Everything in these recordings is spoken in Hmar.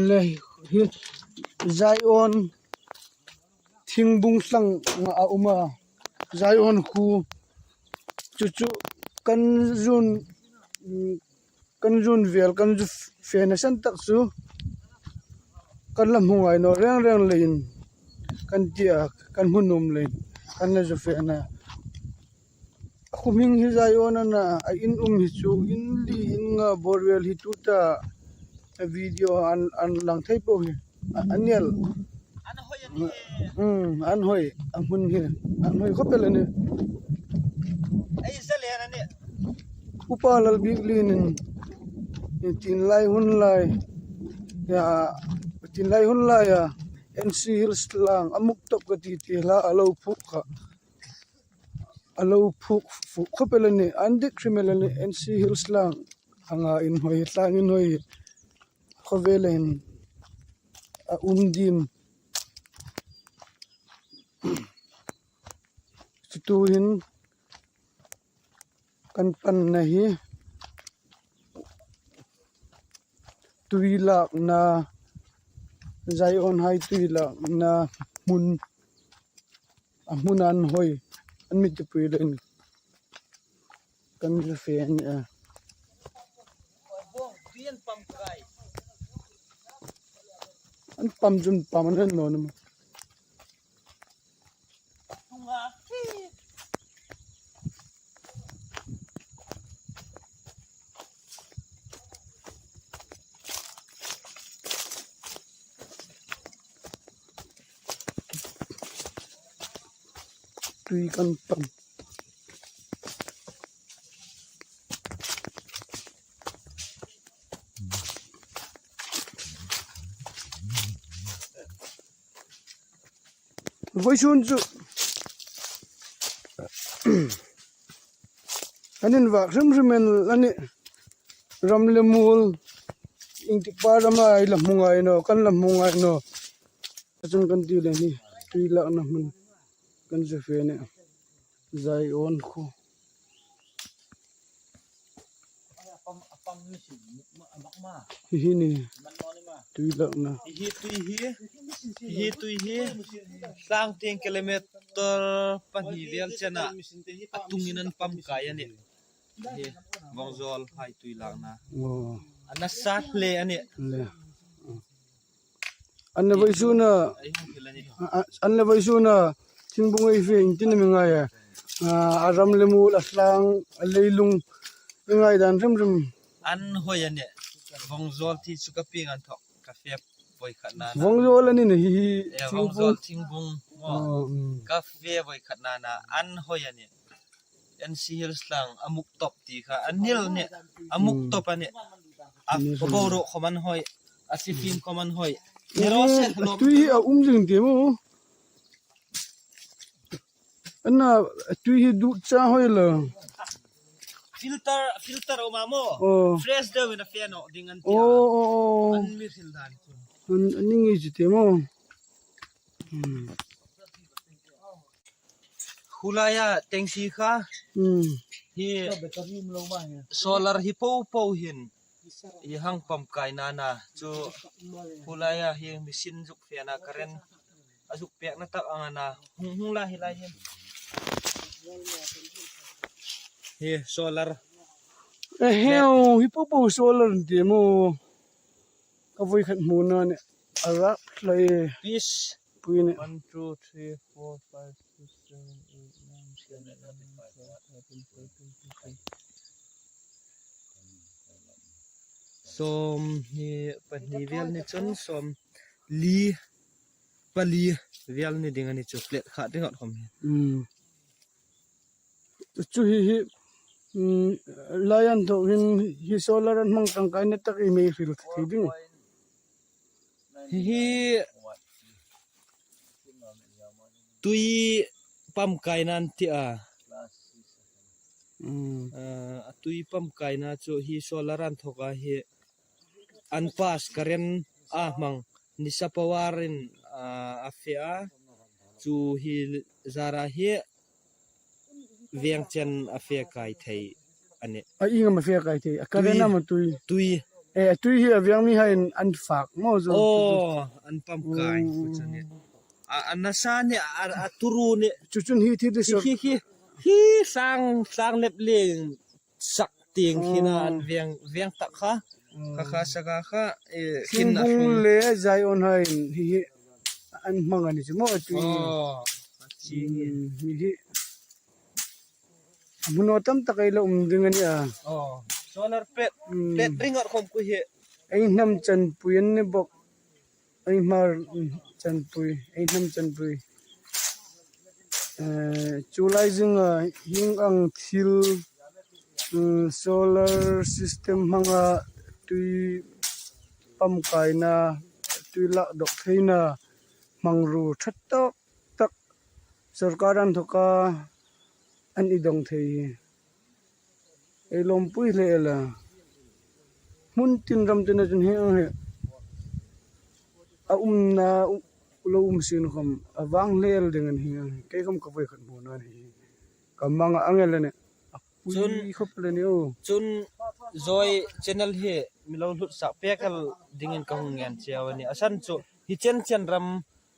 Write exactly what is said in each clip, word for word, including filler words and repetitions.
Le hi Zion thingbung hlanga a um a, Zion khuo chu chu kan zun, kan zun vel, kan zu fe nasan tak chu kan la hmu ngai naw reng reng leiin kan ti a, kan hmu nuom leiin kan la zu fe a. A khuo hming hi Zion a na, a in um hi chu in li in nga bawr vel hi tuta a video an, an lang thei po hi. A, an nial. An hoi a ni. Hmm, an hoi, a hmun hi. An hoi khawp el a nih. Ei, Zalen a nih. Upa Lalbiklien in, in tin lai hun lai. Ya, tin lai hun lai a. N C Hills tlang, a muk tawp ka ti ti hla a lo phuok kha. A lo phuok, phuok khawp el a nih, an dik hrim el a nih, N C Hills tlang anga inhawi, tlang inhawi khawvela hin a um dim. Chu tuhin kan panna hi tui lakna, Zion hai tui lakna hmun, a hmun an hoi, an mi tipui leiin kan zu fe a nih a. An pam chun pam an en lo ni ma. Tui kan pam. Vawisun chu an invak hrim hrim el a nih. Ram le muol, ieng tik pa ram a la hmu ngai naw, kan la hmu ngai naw. Chun kan ti le ni, tui lakna hmun kan zu fe a nih. Zion khuo. Hi hi ni, tui lakna. Hi tui hi, hi tui hi, tlang tieng kilometer pahni vel chena a tungin an pump kai a nih. Hi, Vawngzawl hai tui lakna. Oh. A nasa hle a nih. Le. An le vawisuna, a, a, an le vawisuna, thingbung ei fe intin mi ngai a. A, a ram le muol, a tlang, a leilung, mi ngai dan hrim hrim. An hoi a nih. Vawngzawl ti chu ka pieng an thok, ka fe voi khatna na. Vawngzawl a ni na hi hi, eh, thingbung. Vawngzawl thingbung. Oh, mm. Ka fe voi khatna na, an hoi a nih. N C Hills tlang a muk tawp ti kha, a nil nih, a muk tawp a nih. A boruok khawm an hoi, a sifin khawm an hoi. Ni ro se, a tui hi a um zing ti maw. Ana, a tui hi ducha hoi lo. Filter, filter a um a maw. Oh. Fresh deuin a fe naw ding an ti a. Oh, oh, oh. An mi hril dan chu. An, an ni ngei chu ti maw. Hmm. Khulaia tengsi kha. Hmm. Hi solar hi po po hin. Hi hang pump kaina na. Chu khulaia hi machine zuk fena current. A zuk pekna tak ang a na. Hung, hung la hi lai hin. Hi solar. Eh, heu, hi po po solar ti maw. Ka voi khat hmu na ni. A rak hlai. Peace. Pui ni. One, two, three, four, five, six, seven, eight, nine, ten, eleven, twelve, thirteen, fourteen, fifteen. Sawm hni pahni vel ni chun sawm li pali vel ni ding a ni chu, plate khat ringawt khawm hi. Hmm. Chu hi hi, um, lai an thawk hin hi solar an hmang tangkaina tak ei mi hril thei ding. Hi hi tui pump kaina an ti a. Hmm. Ah, a tui pump kaina chu hi solar an thawk a hi an pass current a hmang nisa power in, ah, a fe a. Chu hi zara hi veng chen a fe kai thei a nih. A ieng am a fe kai thei? A current am a tui? Tui. Eh, a tui hi a veng mihaiin an fak maw zo? Oh, an pump kai. Hmm. Chu chu ni. A, a nasa ni, a, a turu ni. Chu chun hi thil hi, hi, hi, hi sang, sang lep leng sak ting hi na an veng, veng tak kha. Hmm. Kha kha saka kha, eh, khin na thingkung hung le zai on hai hi, hi an hmang a ni chu maw tui. Oh, a chi ni. Hmm, hi hi. A hmun aw tam tak ei lo um ding a nia. Oh, solar plate, hmm, plate ring ar khom ku hi. Ei hnam chanpui an ni bawk. Ei Hmar, mm, chanpui, ei hnam chanpui. Eh, chu lai zinga hieng ang thil, mm, solar system hmanga tui pump kaina, tui lak dawk theina hmangruo ṭha tak tak sawrkar an thawka an i dawng thei hi. Ei lawmpui hle el a. Hmun tin ram tina chun hi ang hi. A umna u-, lo um sin khom a vang hle el ding an hi ang hi. Kei khom ka voi khat hmu nan hi. Ka mang ang el a ni. A pui khop le ni o. Chun Joy channel hi mi lo hlut sak pek el dingin ka hung ngen cheu a ni. A san chu hi chen chen ram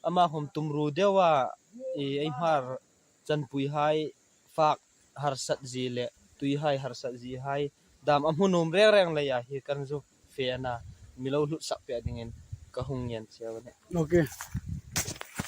ama khom tum ru deu a, i, ei Hmar chanpui hai fak harsat zie le tui hai harsat zie hai dam a hmu nuom reng reng leia hi kan zu fe a na mi lo hlut sak pek dingin ka hung ngen cheu a ni. Ok.